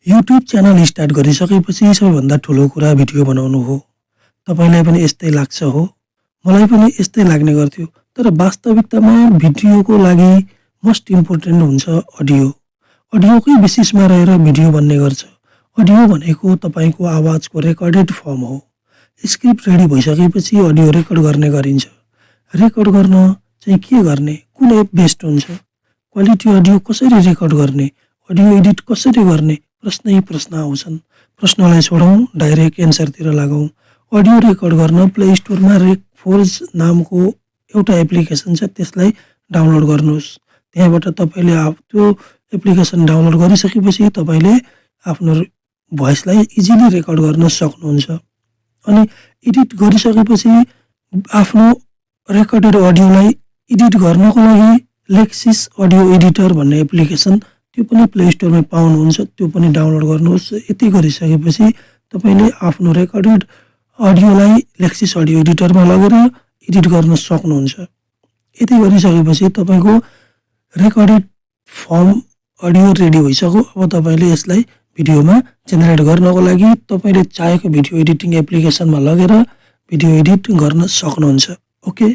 YouTube channel start गरिसकेपछि सबैभन्दा ठुलो कुरा भिडियो बनाउनु हो। तपाईलाई पनि यस्तै लाग्छ हो? मलाई पनि यस्तै लाग्ने गर्थ्यो। तर वास्तविकतामा भिडियोको लागि मोस्ट इम्पोर्टेन्ट हुन्छ अडियो। अडियोकै बेसिसमा रहेर भिडियो बन्ने गर्छ। अडियो भनेको तपाईको आवाजको रेकर्डेड फर्म हो। स्क्रिप्ट रेडी भइसकेपछि अडियो रेकर्ड गर्ने गरिन्छ। रेकर्ड गर्न चाहिँ के गर्ने? कुन एप बेस्ट हुन्छ? क्वालिटी अडियो कसरी रेकर्ड गर्ने? अडियो एडिट कसरी गर्ने? प्रश्नै प्रश्न आउँछन्। प्रश्नलाई छोडौँ, डाइरेक्ट एन्सरतिर लागौँ। अडियो रेकर्ड गर्न प्ले स्टोरमा रेकफोर्ज नामको एउटा एप्लिकेसन छ, त्यसलाई डाउनलोड गर्नुहोस्। त्यहाँबाट तपाईले त्यो एप्लिकेसन डाउनलोड गरिसकेपछि तपाईले आफ्नो भोइसलाई इजिली रेकर्ड गर्न सक्नुहुन्छ। अनि एडिट गरिसकेपछि आफ्नो रेकर्डेड अडियोलाई एडिट गर्नको लागि लेक्सिस अडियो एडिटर भन्ने एप्लिकेसन त्यो पनि प्ले स्टोरमा पाउनुहुन्छ, त्यो पनि डाउनलोड गर्नुहोस्। यति गरिसकेपछि तपाईले आफ्नो रेकर्डेड अडियोलाई लेक्सिस अडियो एडिटरमा लगेर एडिट गर्न सक्नुहुन्छ। यति गरिसकेपछि तपाईको रेकर्डेड फर्म अडियो रेडी भइसक्यो। अब तपाईले यसलाई भिडियोमा जेनेरेट गर्नको लागि तपाईले चाहेको भिडियो एडिटिङ एप्लिकेसनमा लगेर भिडियो एडिट गर्न सक्नुहुन्छ। ओके।